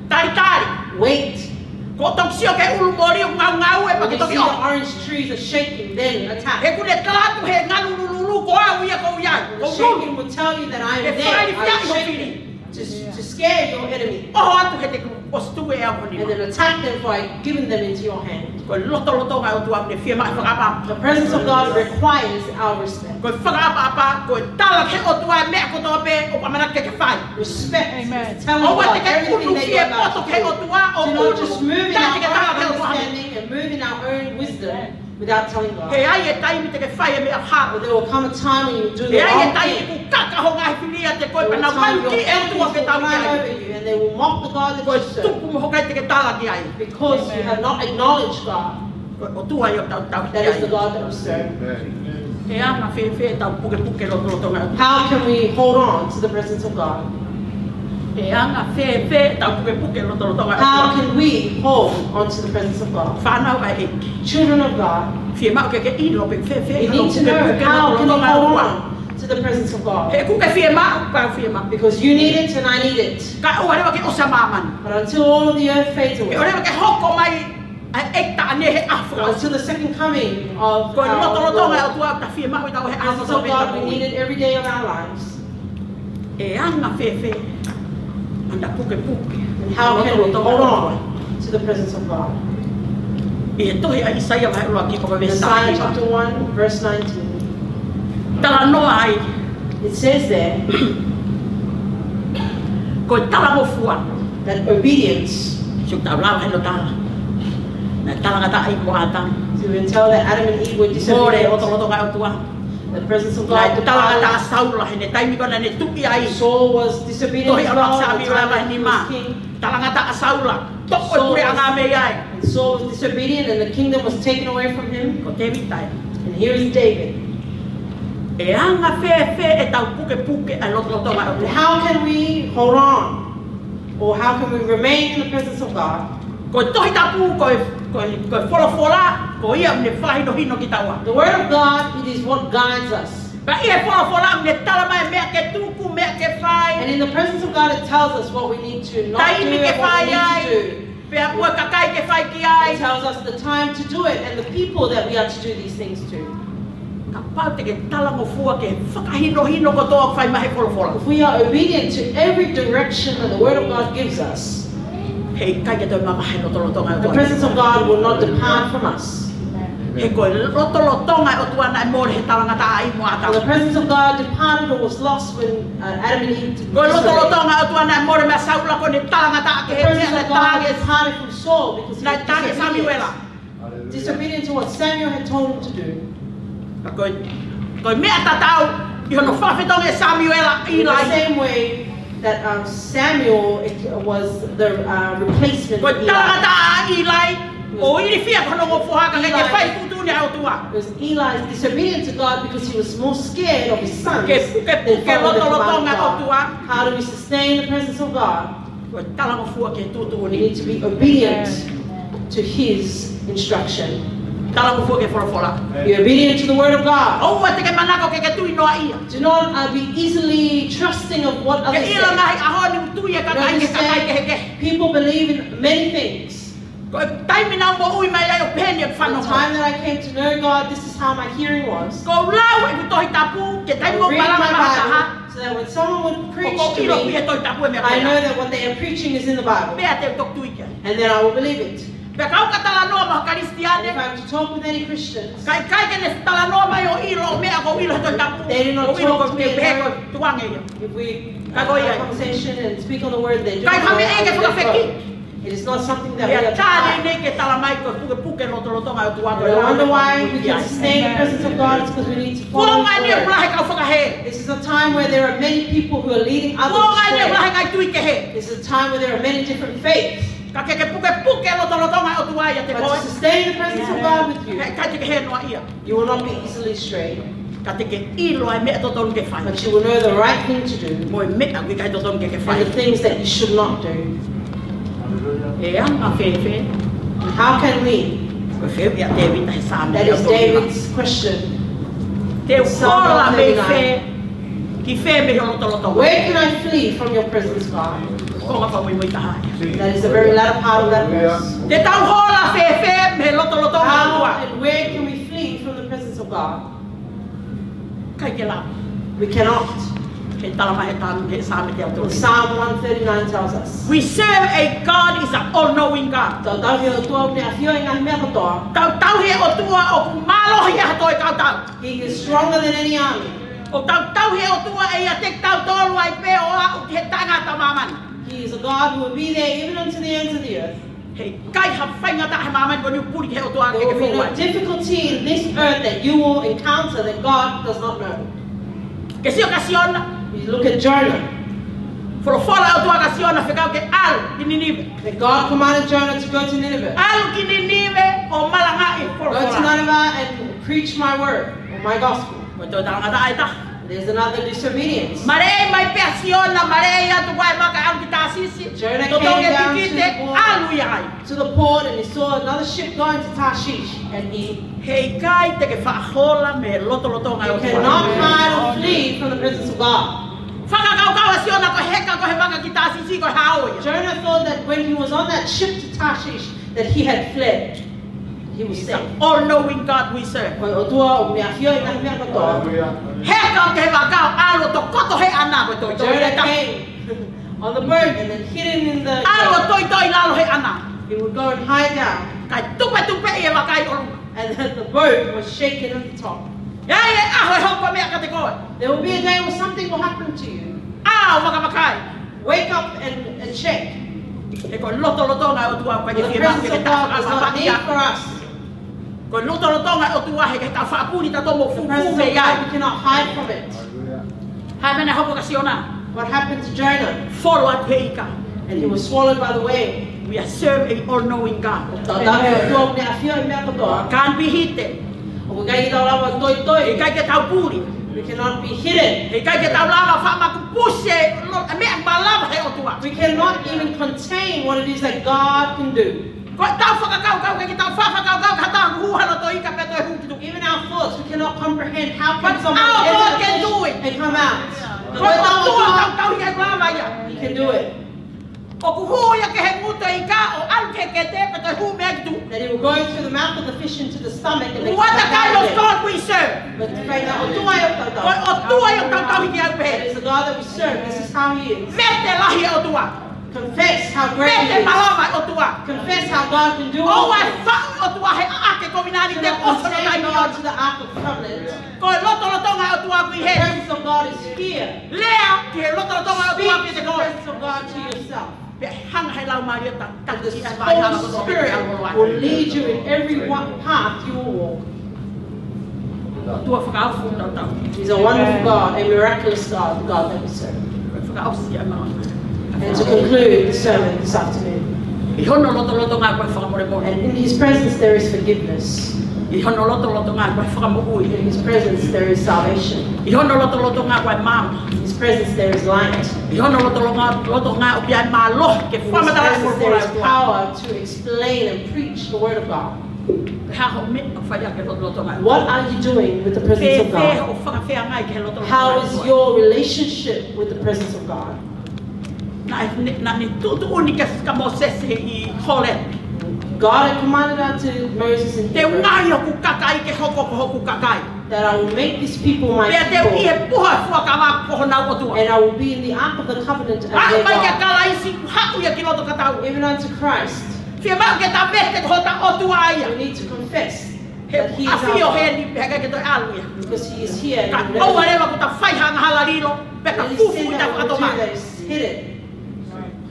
Talitali. Wait. Ko e toki sio ki he ʻulu moli ʻoku ngaungaue, pea ke toki ʻoho. When you see the orange trees are shaking, then attack. He ʻoku ne tala atu he ngalu lulululu, ko au ia ʻoku ou ʻi ai. The shaking will tell you that I am there, I am shaking. Ke fakailifiaʻi ho fili. To, to scare your enemy. ʻOho atu he te u ʻosi tuku ʻe au ho nima. And then attack them, for I have given them into your hand. Ko e lotolotonga ʻo e ʻOtua ʻoku ne fiemaʻu e fakaʻapaʻapa. The presence of God requires our respect. Ko e fakaʻapaʻapa, ko e tala ki he ʻOtua e meʻa kotoa pē ʻoku ʻamanaki ke ke fai. Respect is telling God everything that you're about to do. ʻOua te ke ʻunu fie poto ki he ʻOtua, ʻo ʻunu, ka te ke tala ki he ʻOtua. Do not just move in our own understanding and move in our own wisdom without telling God. He ʻi ai e taimi te ke fai e meʻa hā. But there will come a time when you do the wrong thing. He ʻi ai e taimi ʻoku kaka ho ngaahi fili ʻiate koe, pea nau maluki e ʻOtua ʻoku ke tauhi ai. There will be times when people will climb over you and they will mock the God that you serve. Ko e tuku mo hokai te ke tala ki ai. Because you have not acknowledged God. Ko e ʻOtua ia ʻoku tau tauhi ai. That is the God that we serve. ʻE anga fēfē ʻetau pukepuke lotolotonga? How can we hold on to the presence of God? ʻE anga fēfē ʻetau pukepuke lotolotonga? How can we hold on to the presence of God? Fānau ʻa e ʻEiki. Children of God, fiemaʻu ke ke ʻilo pe ʻe fēfē ʻetau pukepuke lotolotonga? You need to know how can you hold on to the presence of God. He ʻoku ke fiemaʻu, pea u fiemaʻu. Because you need it and I need it. Kae ʻoua leva ke ʻosi ʻa māmani. But until all of the earth fades away, ke ʻoua leva ke hoko mai ʻa e ʻEiki taʻane he ʻaho fakaʻosi. Until the second coming of our Lord. Ko e lotolotonga ʻo e ʻOtua ʻoku ta fiemaʻu ʻi he ʻaho kotoa pē ʻo e tangata. Presence of God, we need it every day of our lives. ʻE anga fēfē ʻa ʻetau pukepuke lotolotonga? And how can we hold on to the presence of God? ʻI he tohi ʻa ʻĪsaia vahe ʻuluaki pea ko e veesi taha hiva. Isaiah chapter one, verse nineteen. Talanoa ai. It says there, ko e talangofua. That obedience. Sio, tau lau hano tala. Naʻe talangataʻa ʻa ʻIvi mo ʻĀtama. We've been told that Adam and Eve were disobedient. Mole e lotolotonga ʻo e ʻOtua. The presence of God departed. Naʻe talangataʻa ʻa Saula, he taimi ko ē naʻá ne tuʻi ai. Saul was disobedient as well. Tohi ʻa Samuela vahe nima. Talangataʻa ʻa Saula, toʻo e puleʻanga mei ai. And Saul was disobedient and the kingdom was taken away from him. Ko Tēvita ia. And here is David. ʻE anga fēfē ʻetau pukepuke ʻa e lotolotonga ʻo e ʻOtua? And how can we hold on? Or how can we remain in the presence of God? Ko e Tohi Tapu, ko e, ko e, ko e folofola, ko ia ʻoku ne fakahinohino kitaua. The word of God, it is what guides us. Pea ʻi he folofola ʻoku ne tala mai meʻa ke tuku, meʻa ke fai. And in the presence of God, it tells us what we need to not do and what we need to do. Taimi ke fai ai, pea mo e kakai ke fai ki ai. It tells us the time to do it and the people that we are to do these things to. Kapau te ke talangofua ke fakahinohino kotoa ʻoku fai mai he folofola, if we are obedient to every direction that the Word of God gives us, heʻikai ke toe mavahe e lotolotonga ʻo e ʻOtua. The presence of God will not depart from us. He ko e lotolotonga ʻo e ʻOtua naʻe mole he talangataʻa ʻa ʻIvi mo ʻĀtama. And the presence of God departed or was lost when, uh, Adam and Eve disobeyed. Ko e lotolotonga ʻo e ʻOtua naʻe mole meia Saula ko ʻene talangataʻa ki he meʻa naʻe tala ange. The presence of God departed from Saul because he was disobedient. Naʻe tala ange ʻe Samuela. Disobedient to what Samuel had told him to do. Ka ko e, ko e meʻa tatau ʻi hono fakafetongi ʻe Samuela ʻa ʻIlai. In the same way that, um, Samuel, it was the, uh, replacement of Eli. Ko e talangataʻa ʻa ʻIlai, ʻo ilifia ko hono ongo foha, ka ʻikai ke fai e tuʻutuʻuni ʻa e ʻOtua. It was Eli disobedient to God because he was more scared of his sons than following the command of God. Ke pukepuke e lotolotonga ʻo e ʻOtua. How do we sustain the presence of God? Ko e talangofua ki he tuʻutuʻuni. We need to be obedient to his instruction. Talangofua ki he folofola. Be obedient to the word of God. ʻOua te ke manako ke ke tui noaʻia. Do not, uh, be easily trusting of what others say. Ke ʻilo, ngaahi ʻaho ni ʻoku tui e kakai ki he kakai kehekehe. You understand? People believe in many things. Ko e taimi naʻá ku moʻui mai ai ʻo pehē ni ʻeku fanongo. The time that I came to know God, this is how my hearing was. Ko u lau ʻeku Tohi Tapu, ke taimi ʻoku ou malanga mo ha taha, I read my Bible, so that when someone would preach to me, ʻoku ou ʻilo ʻoku ʻi he Tohi Tapu e meʻa ko ia. I know that what they are preaching is in the Bible. Pea te u toki tui ki ai. And then I will believe it. Pea kapau ʻoku ou talanoa mo ha Kalisitiane, if I'm to talk with any Christians, ka ʻikai ke ne talanoa mai ʻo ʻilo e meʻa ʻoku ou ʻilo he Tohi Tapu, they do not talk to me about it. ʻOku ou ʻilo ʻoku ou pehē ko e tuʻunga ia. If we have a conversation and speak on the word, they do not know how to let go. Ka ʻikai ha meʻa ia ke fakafeki. It is not something that we are to hide. Pea tā naʻe ʻikai ke tala mai ko e pukepuke e lotolotonga ʻo e ʻOtua. And I wonder why we can sustain the presence of God, it's 'cause we need to follow His word. Ko e ʻaho ni ʻoku lahi e kau fakahē. This is a time where there are many people who are leading others astray. Ko e ʻaho ni ʻoku lahi e ngaahi tui kehe. This is a time where there are many different faiths. Ka ke ke pukepuke e lotolotonga ʻo e ʻOtua ʻiate koe. But to sustain the presence of God with you, ʻikai te ke hē noaʻia. You will not be easily swayed. Ka te ke ʻilo e meʻa totonu ke fai. But you will know the right thing to do. Mo e meʻa ʻoku ʻikai totonu ke ke fai. And the things that you should not do. ʻE anga fēfē? How can we? Ko e fehuʻi ʻa Tēvita he Saame tolu nima. That is David's question. Te u hola mei fē, ki fē mei ho lotolotonga? Where can I flee from your presence, God? Ko e konga fakamuimui taha ia. That is the very latter part of that verse. Te tau hola fēfē mei he lotolotonga ʻo e ʻOtua? How and where can we flee from the presence of God? ʻIkai ke lava. We cannot. He tala mai he Saame, he Saame teau tolu nima. Psalm one thirty-nine tells us. We serve a God is an all-knowing God. Tau tauhi e ʻOtua ʻoku ne ʻafioʻi e ngaahi meʻa kotoa. Tau tauhi e ʻOtua ʻoku mālohi ʻi ha toe kautau. He is stronger than any army. ʻOku tau tauhi e ʻOtua ʻe ʻiate kitautolu ai pē ʻo aʻu ki he taʻengata ʻo māmani. He is a God who will be there even unto the ends of the earth. Heʻikai ha faingataʻa he māmani ko eni ʻoku puli ki he ʻOtua ke ke fou ai. There will be no difficulty in this earth that you will encounter that God does not know. Ke sio kia Siona. You look at Jonah. Folofola e ʻOtua kia Siona fekau ke ʻalu ki Ninive. That God commanded Jonah to go to Nineveh. ʻAlu ki Ninive ʻo malangaʻi e folofola. Go to Nineveh and preach my word, or my gospel. Ko e toe talangataʻa ʻe taha. There's another disobedience. Maleʻei mai pē ʻa Siona, maleʻei atu ʻa e vaka ʻalu ki Tāsisi. Jonah came down to the port, to the port and he saw another ship going to Tarshish, and he Heʻikai te ke faʻa hola mei he lotolotonga ʻo e ʻOtua. You cannot hide or flee from the presence of God. Fakakaukau ʻa Siona ko e heka ko ē he vaka ki Tāsisi ko e hao ia. Jonah thought that when he was on that ship to Tarshish, that he had fled. He was safe. He's an all-knowing God we serve. Ko e ʻOtua ʻoku ne ʻafioʻi e ngaahi meʻa kotoa. Heka ki he vaka ʻo ʻalu ʻo tokoto he ʻana ko e toitoi. Jonah came on the boat and then hidden in the boat. ʻAlu ʻo toitoi lalo he ʻana. He would go and hide down. Kae tupetupeʻi e vaka ʻi ʻolunga. And then the boat was shaken at the top. ʻE ʻi ai e ʻaho ʻe hoko e meʻa kiate koe. There will be a day when something will happen to you. ʻAo ʻo vakavakai. Wake up and, and check. He ko e lotolotonga ʻo e ʻOtua ʻoku ʻikai ke fiemaʻu ke ke taʻofi. The presence of God does not need for us. Ko e lotolotonga ʻo e ʻOtua he ʻikai ke tau faʻa puli tautolu mo fufū mei ai. The presence of God, we cannot hide from it. Hā e meʻa naʻe hoko kia Siona? What happened to Jonah? Folo atu he ika. And he was swallowed by the whale. We are serve a all-knowing God. Tau tauhi e ʻOtua ʻoku ne ʻafio ʻi he meʻa kotoa. Can't be hidden. ʻOku ʻikai ke tau lava ʻo toitoi. ʻIkai ke tau puli. We cannot be hidden. ʻIkai ke tau lava ʻo faʻa makupusi e lo-, e meʻa malava he ʻOtua. We cannot even contain what it is that God can do. Ko ʻetau fakakaukau, ʻikai ke tau faʻa fakakaukau, ka tau hū holo ʻi he ika pea toe hū ki tuʻa. Even our thoughts, we cannot comprehend how can someone enter the fish and come out. But our God can do it. Ko e ʻOtua ʻoku tau tauhi ʻoku lava ia. He can do it. ʻOku hū ia ki he ngutu ʻo e ika, ʻo ʻalu ki he kete, pea toe hū mei ai ki tuʻa. That he will go through the mouth of the fish into the stomach and then come back again. What the kind of God we serve? But the great ʻOtua ʻoku tau tauhi. Ko e ʻOtua ia ʻoku tau tauhi ki ai pē. That is the God that we serve. This is how he is. Mete lahi e ʻOtua. Confess how great he is. Mete malava e ʻOtua. Confess how God can do all things. ʻOua ʻe faʻu e ʻOtua he ʻaʻake kovinānite. Do not contain God to the Ark of Covenant. Ko e lotolotonga ʻo e ʻOtua ʻoku ʻi heni. The presence of God is here. Lea ki he lotolotonga ʻo e ʻOtua. Speak the presence of God to yourself. Pea hanga he Laumālie ʻo ta-, taki ʻa e vaʻa hala kotoa pē te ke ʻalu ai. The Holy Spirit will lead you in every wa-, path you will walk. ʻOtua fakaofo ʻoku tau tauhi. He's a wonderful God, a miraculous God, the God that we serve. Fakaʻosi ʻa e maama. And to conclude the sermon this afternoon, ʻI hono lotolotonga ko e fakamolemole. And in his presence there is forgiveness. ʻI hono lotolotonga ko e fakamoʻui. In his presence there is salvation. ʻI hono lotolotonga ko e maama. In his presence there is light. ʻI hono lotolotonga, lotolotonga ʻoku ʻi ai e mālohi ke fakamatalaʻi e folofola ʻa e ʻOtua. There is power to explain and preach the word of God. Ko e hā hoʻo meʻa ʻoku fai ʻaki e lotolotonga? What are you doing with the presence of God? Fēfē hoʻo fakafeangai ki he lotolotonga ʻo e ʻOtua? How is your relationship with the presence of God? Naʻe, naʻe, naʻe tuʻutuʻuni kia, kia Mōsese ʻi Horepe. God had commanded unto Moses in Horeb. Te u ngaohi hoku kakai ke hoko ko hoku kakai. That I will make this people my people. Pea te u ʻi he puha fuakava ko honau ʻOtua. And I will be in the ark of the covenant as their God. Aʻu mai kia Kalaisi, haʻu ia ki loto kiate au. Even unto Christ. Fiemaʻu ke ta mete ko hota ʻOtua ia. We need to confess that he is our God. He ʻafio heni pea ʻikai ke toe ʻalu ia. Because he is here and he will never leave. Kae ʻoua leva kuo ta fai ha angahala lilo, pea ta fufū ʻi he ʻato mai. Any sin that we do that is hidden.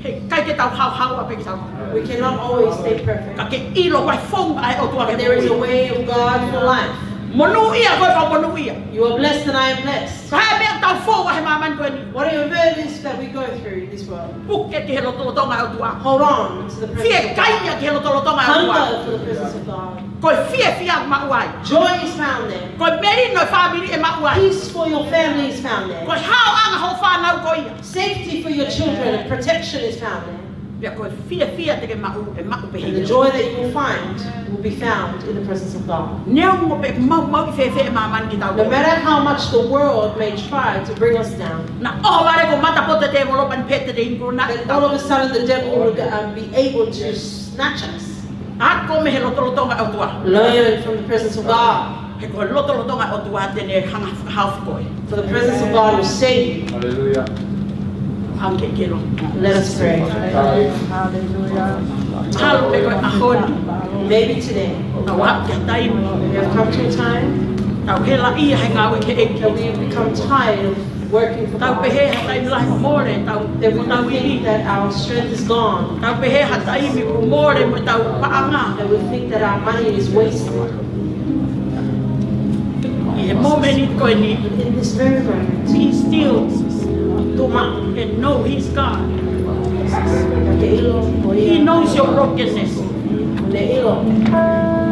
He ʻikai ke tau haohaoa pē kitautolu. We cannot always stay perfect. Ka ke ʻilo ʻoku ʻi ai e founga ʻa e ʻOtua ke moʻui. But there is a way of God for life. Monūʻia koe pea u monūʻia. You are blessed and I am blessed. Ko e hā e meʻa ʻoku tau fou ai he māmani ko eni? Whatever it is that we go through in this world, Puke ki he lotolotonga ʻo e ʻOtua. Hold on to the presence of God. Fiekaia ki he lotolotonga ʻo e ʻOtua. Hunger for the presence of God. Ko e fiefia ʻoku maʻu ai. Joy is found there. Ko e melino e fāmili ʻe maʻu ai. Peace for your family is found there. Ko e haoʻanga hoʻo fānau ko ia. Safety for your children and protection is found there. Pea ko e fiefia te ke maʻu, ʻe maʻu pē ʻi he ʻOtua. And the joy that you will find will be found in the presence of God. Neongo pe maumauʻi fēfē ʻe māmani kitautolu. No matter how much the world may try to bring us down, Naʻa ʻohovale ko e matapoto ʻo e tēvolo pea ne pete te inguna. Then all of a sudden the devil will, um, be able to snatch us. Ako mei he lotolotonga ʻo e ʻOtua. Learn from the presence of God. He ko e lotolotonga ʻo e ʻOtua te ne hanga ʻo fakahaofi koe. For the presence of God will save you. Hallelujah. Hangē ke lo. Let us pray. Hallelujah. Mahalo pē ko e ʻaho ni. Maybe today. Tau aʻu ki he taimi. We have come to a time Tau helaʻia he ngāue ki he ʻEiki. That we have become tired of working for God. Tau pehē ha taimi lahi kuo mole, tau, That we tau think that our strength is gone. Tau pehē ha taimi kuo mole mo ʻetau paʻanga. That we think that our money is wasted. ʻI he mōmeniti ko eni. In this very moment. Be still. Tuʻu maʻu. And know he's God. Ka ke ʻilo ko ia. He knows your brokenness. Ne ʻilo.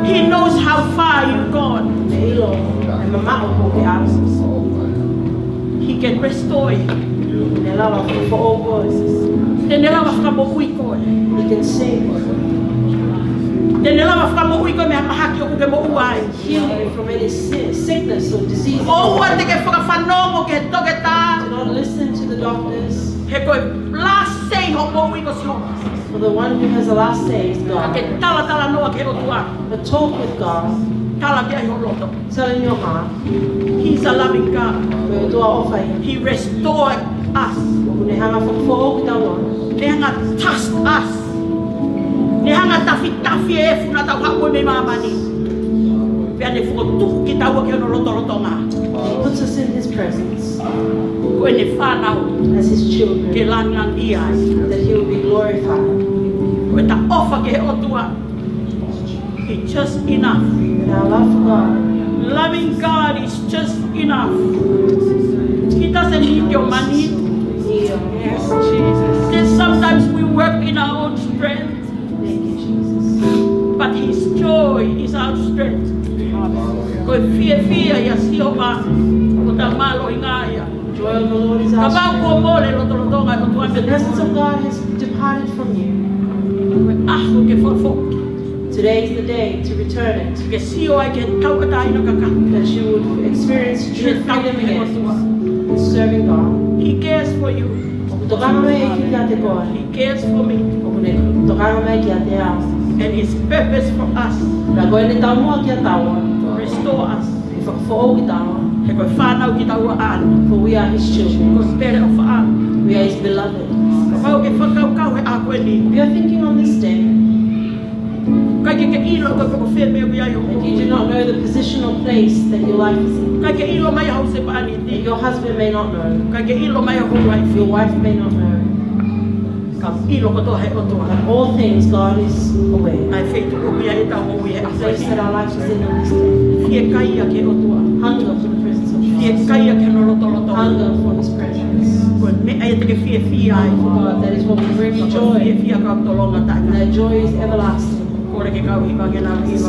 He knows how far you've gone. Ne ʻilo e mamaʻo kuo ke ʻalu. He can restore you. Ne lava fakafoʻou koe. Te ne lava fakamoʻui koe. He can save you. Te ne lava fakamoʻui koe mei he mahaki ʻoku ke moʻua ai. Heal you from any si-, sickness or disease. ʻOua te ke fakafanongo ki he toketā. Do not listen to the doctors. He ko e last say hoʻo moʻui ko Sihova. For the one who has the last say is God. Ka ke talatalanoa ki he ʻOtua. But talk with God. Tala ki ai ho loto. Tell in your heart. He's a loving God. Ko e ʻOtua ʻofa ia. He restored us. ʻOku ne hanga fakafoʻou kitautolu. Ne hanga touch us. Ne hanga tafitafi e efu naʻa tau haʻu mei māmani. Pea ne fokotuʻu kitaua ki hono lotolotonga. He puts us in his presence. Ko ʻene fānau. As his children. Ke langilangiʻia ai. That he will be glorified. Ko ʻeta ʻofa ki he ʻOtua. It's just enough. And our love for God. Loving God is just enough. He doesn't need your money. Yes, Jesus. Then sometimes we work in our own strength. Thank you, Jesus. But his joy is our strength. Amen. Ko e fiefia ʻia Sihova, ko hota mālohinga ia. Joy of the Lord is our strength. Kapau kuo mole e lotolotonga ʻo e ʻOtua meiate koe, the presence of God has departed from you. Ko e ʻaho ke fakafoki. Today is the day to return it. Ke sio ai ki he tauʻatāina kakato. That you would experience true freedom again. He cares for you. ʻOku tokanga mai e ʻEiki kiate koe. He cares for me. ʻOku ne tokanga mai kiate au. And his purpose for us. Pea ko ʻene taumuʻa kiate kitaua. To restore us. Ke fakafoʻou kitaua. He ko e fānau kitaua ʻaʻana. For we are his children. Ko e pele ʻofaʻanga. We are his beloved. Kapau ʻoku ke fakakaukau he ʻaho ko eni. If you are thinking on this day, ʻikai ke ke ʻilo pe ko e fē meʻa ʻoku ʻi ai ho moʻui. That you do not know the position or place that your life is in. ʻIkai ke ʻilo mai hoʻo husepāniti. That your husband may not know. ʻIkai ke ʻilo mai ho uaifi. Your wife may not know. Ka ʻilo kotoa ʻe he ʻOtua. But all things, God is aware. ʻA e feituʻu ʻoku ʻi ai ʻetau moʻui he ʻaho ko eni. The place that our life is in on this day. Fiekaia ki he ʻOtua. Hunger for the presence of God. Fiekaia ki hono lotolotonga. Hunger for his presence. Ko e meʻa ia te ke fiefia ai. For God, that is what will bring you joy. Ko e fiefia ʻoku tolonga taʻengata. And that joy is everlasting. Kole ke kau hiva ke nau hiva.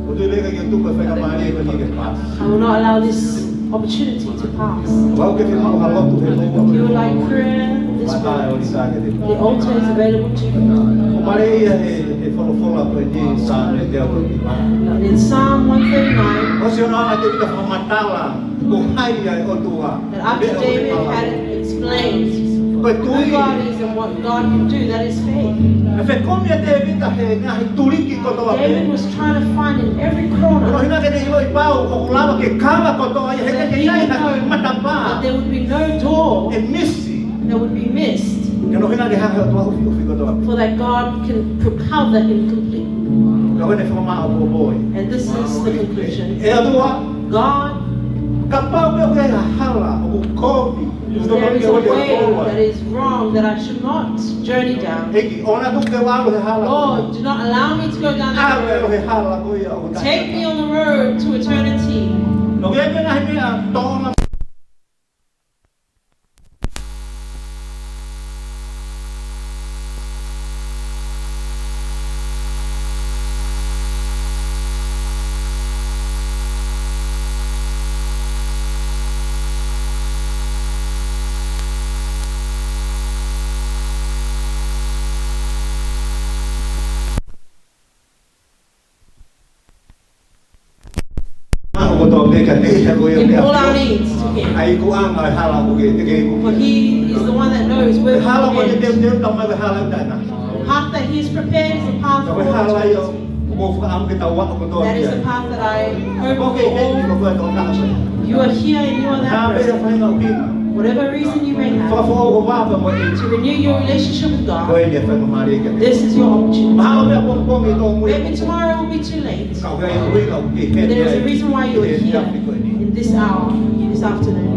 ʻOku ʻikai ke tuku e faingamālie ko eni ke pass. I will not allow this opportunity to pass. Kapau ʻoku ke fiemaʻu ha lotu he ʻaho ni. If you would like prayer this morning, the altar is available to you. ʻOku mole ia he, he folofola ko eni Saame teau nima. In Psalm one thirty-nine, ʻOsi hono ʻai ʻe Tēvita ʻo fakamatala ko hai ʻa e ʻOtua. That after David had explained who God is and what God can do, that is faith. Naʻe fekumi ʻa Tēvita he ngaahi tuliki kotoa pē. David was trying to find in every corner. Ko hono ʻuhinga ke ne ʻiloʻi pau ʻoku lava ke kava kotoa ia, he ʻikai ke ʻi ai ha matapā. That there would be no door that would be missed. Ke ne hanga ʻe he ʻOtua ʻufiʻufi kotoa pē. For that God can propel that in complete. Ka ko ʻene fakamaʻopoʻopo ē. And this is the conclusion. ʻE ʻOtua, God, kapau ʻoku ʻi ai ha hala ʻoku kovi, if there is a way that is wrong that I should not journey down, ʻEiki, ʻoua naʻa tuku ke u ʻalu he hala. Lord, do not allow me to go down that road. ʻAlu he hala ko ia ʻoku taʻengata. Take me on the road to eternity. ʻOku ʻi ai e ngaahi meʻa tōʻonga Maʻu kotoa pē kiate ia ko ia. Give all our needs to him. ʻA e ikuʻanga e hala ʻoku ke, te ke iku. For he is the one that knows where we end. Ko e hala ko ē te u, te u tau mai ko e hala ʻoku taʻengata. The path that he has prepared is a path forward to us. Ka ko e hala ia ʻoku ou fakaʻamu ke tau aʻu kotoa ki ai. That is the path that I hope for all. Ko koe eni, ko koe tō taha pē. You are here and you are that person. Ko e hā pē ha faʻahinga ʻuhinga. Whatever reason you may have, Fakafoʻou ho vā pea mo e ʻEiki. To renew your relationship with God. Ko eni e faingamālie kiate koe. This is your opportunity. Mahalo meʻa pongipongi ʻe tōmui. Maybe tomorrow will be too late. Ka ʻoku ʻi ai e ʻuhinga ʻoku ke ʻi heni. But there is a reason why you are here in this hour, this afternoon.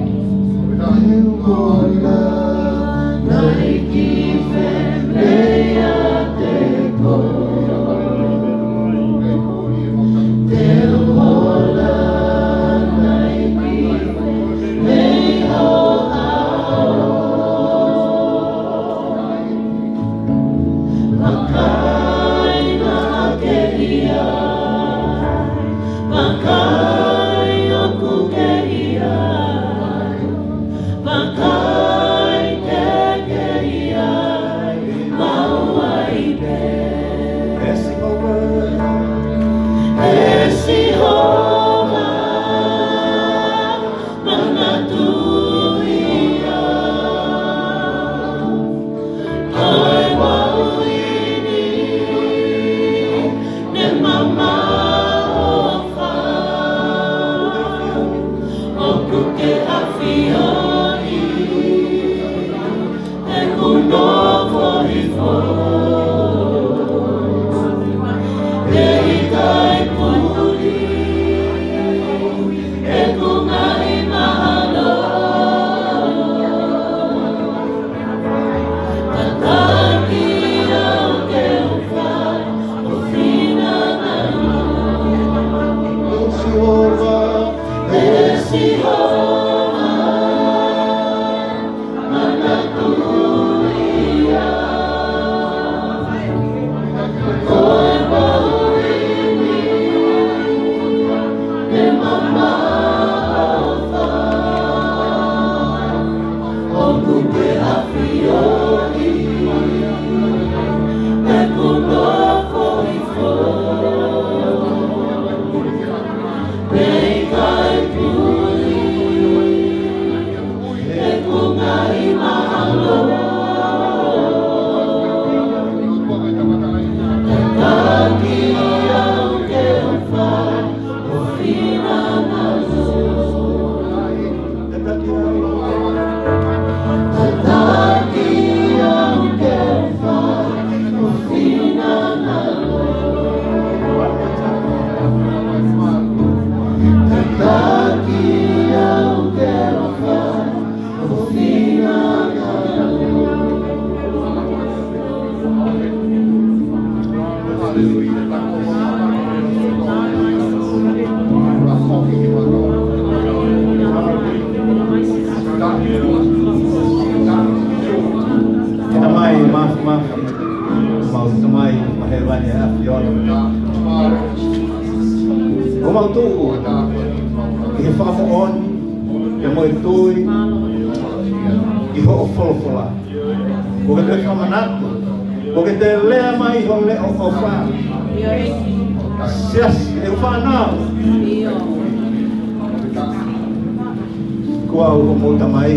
Mau Tamai ʻoku ʻi hēvani ʻa e ʻAfiona. ʻOku mau tuʻu ʻi he fakamoʻoni pea mo e tui ʻi hoʻo folofola. ʻOku ke toe fakamanatu, ʻoku ke toe lea mai ʻi ho leʻo ʻofa. Siasi, ʻeku fānau. Ko au ko homou Tamai.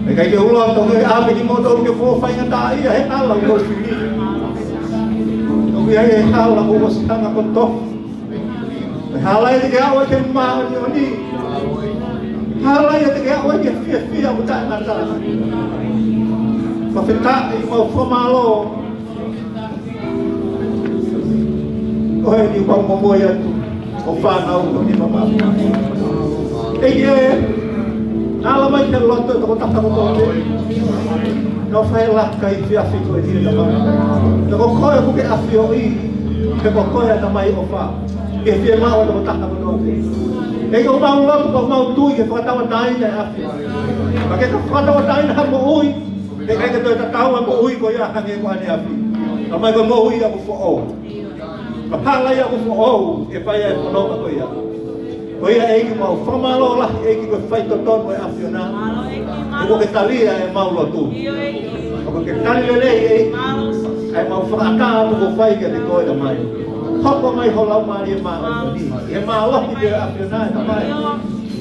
ʻIkai ke u loto ke ʻave kimoutolu ke mou faingataʻaʻia he hala ʻoku mou fili. Toki ʻi ai e hala kuo ʻosi hanga ʻo tofu. He hala ia te ke aʻu ai ki he māʻoniʻoni. Hala ia te ke aʻu ai ki he fiefia ʻoku taʻengata. Fakafetaʻi, mau fakamālō. Ko eni ʻoku mau momoi atu, ko e fānau ʻo e nima mafu. ʻEiki ē, naʻa ala mai ki he loto ʻo e tokotaha kotoa pē. Naʻa nau fai laka ʻi he efiafi ko eni, Tamai. He ko koe ʻoku ke ʻafioʻi, he ko koe ʻa e Tamai ʻofa. Ke fiemaʻu ʻa e tokotaha kotoa pē. ʻEiki, ʻoku mau lotu, ʻoku mau tui ke fakatauʻatāina ʻa e ʻAfiona. Ka ke fakatauʻatāina ha moʻui, he ʻikai ke toe tatau ʻa e moʻui ko ia hangē ko ʻaneafi. Tamai, ko e moʻui ʻoku foʻou. Ka hala ia ʻoku foʻou, ʻe fai ai e fononga ko ia. Ko ia ʻEiki, mau fakamālō lahi ʻEiki ko e faitotonu ʻa e ʻAfiona. He kuo ke tali ʻa ʻemau lotu. Kuo ke tali lelei ʻEiki ʻa ʻemau fakaʻatā atu kuo fai kiate koe, Tamai. Hoko mai ho Laumālie Māʻoniʻoni ʻi he mālohi ʻo e ʻAfiona, Tamai.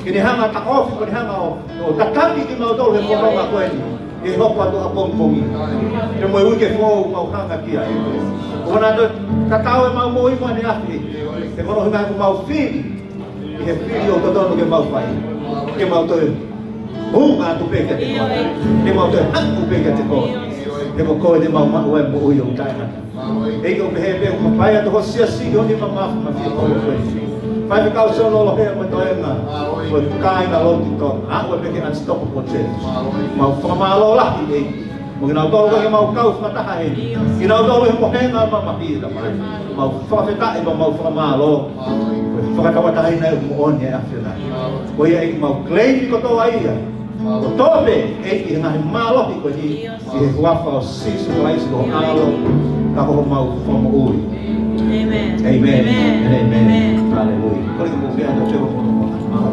Ke ne hanga ʻo taʻofi, ke ne hanga ʻo, ʻo tataki kimautolu he fononga ko eni. ʻE hoko atu ʻapongipongi. Pea mo e uike foʻou mau hanga ki ai. ʻOua naʻa toe tatau ʻemau moʻui mo ʻaneafi. He ko hono ʻuhinga ʻoku mau fili ʻi he fili ʻoku totonu ke mau fai. Ke mau toe hūfanga atu pē kiate koe. Ke mau toe haʻu pē kiate koe. He ko koe te mau maʻu ai e moʻui ʻoku taʻengata. ʻEiki, ʻoku pehē pē ʻoku mafai atu ho siasi ʻi ho nima mafu, mafu ʻi he ʻaho ko eni. Faifekau Sione Olohea mo e toenga, mo e kāinga lotu Tonga, ʻa ē pē ki he Episcopal Church. Mau fakamālō lahi ʻEiki. Mo kinautolu ʻoku mau kau fakataha heni. Kinautolu he mohenga mamahi, Tamai. Mau fakafetaʻi mo mau fakamālō. Ko e fakatauʻatāina ʻoku moʻoni ʻa e ʻAfiona. Ko ia ʻEiki, mau claim kotoa ia. Kotoa pē ʻEiki, he ngaahi mālohi ko eni, ʻi he huafa ʻo Sīsū Kalaisi ko ho ʻAlo, ka ko homau Fakamoʻui. ʻĒmeni. ʻĒmeni. ʻĒmeni. ʻĒmeni. ʻĒmeni. Haleluia. Kole ke mou meʻa ʻo teu mo mau.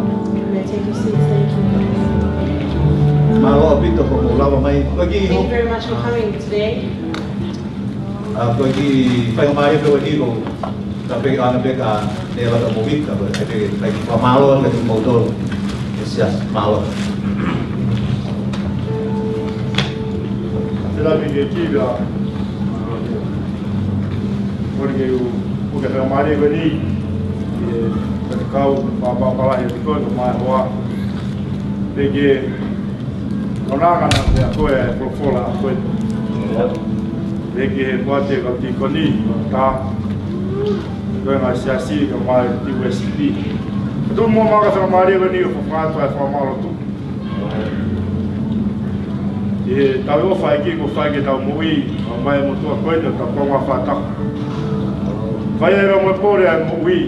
May I take your seats? Thank you. Mālō ʻaupito hoʻomou lava mai. Thank you very much for coming today. ʻA, ko e kiʻi faingamālie pē ʻeni ko, ka pehē ʻana pē ka ne lata mo Vika, ko e pehē, pehē fakamālō atu kiate kimoutolu. Yes, yes, mālō. Tēlā pē ke kiʻi, ʻa, ko e kiʻi, ko e faingamālie ko ʻeni, ʻe, ka te kau, pā, pā, pā, lahi, ko e, ko e mai hoa. Pehē ke, ʻo nā kana pea ko e folofola ko e. Pehē ki he kuata kau tīkoni, tā. Ko e ngaahi siasi, ka mai T U S P. Tuʻu muʻa mai ka fakamālō ko ʻeni ʻo fakatu ai fakamālō atu. ʻI he tau ʻofa ʻEiki kuo fai ke tau moʻui, ʻa mai mo tua ko ʻeni ʻo tau konga fata. Fai ai mo e pole ʻa e moʻui.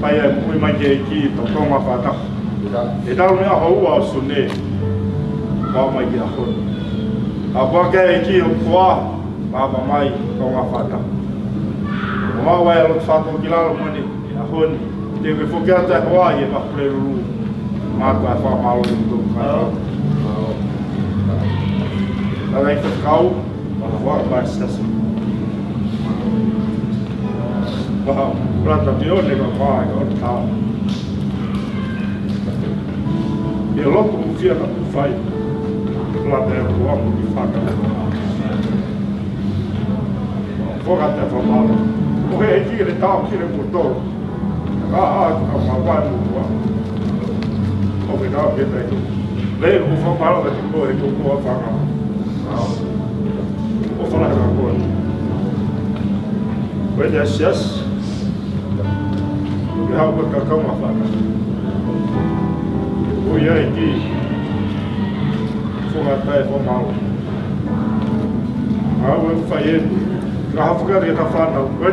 Fai ʻa e moʻui mai ki he ʻEiki, tau konga fata. ʻE tau ne ʻaho ua ʻo Sune, pau mai ki he ʻaho ni. ʻA pua ke ʻEiki ʻo kua, papa mai, konga fata. ʻO mau ai ʻa loto fato ki lalo mani, ʻi he ʻaho ni. Te ke foki atu ʻa e hoa ʻi he Makulelulu. Mātuʻa e fakamālō ʻi tō kai. Tala i faikau. Wala wala ba sasa. Ba, brata te one ka ba ka o ta. Ia loko mo fia ka fai. Brata e ko wa mo ki faka. Foka te fa mala. Ko he ki le ta ki le motor. Ka a ka ma wa mo wa. O ke ka ke tai. Le ko fa mala ka ko ko fa ka. ʻO fala ka ko. Ko e te asiasi. Ke hau ka kakau ma faka. Ko ia e ki. Fo ka tae fo mau. Hau e fai e. Ka hafu ka ke ka fana. Ko e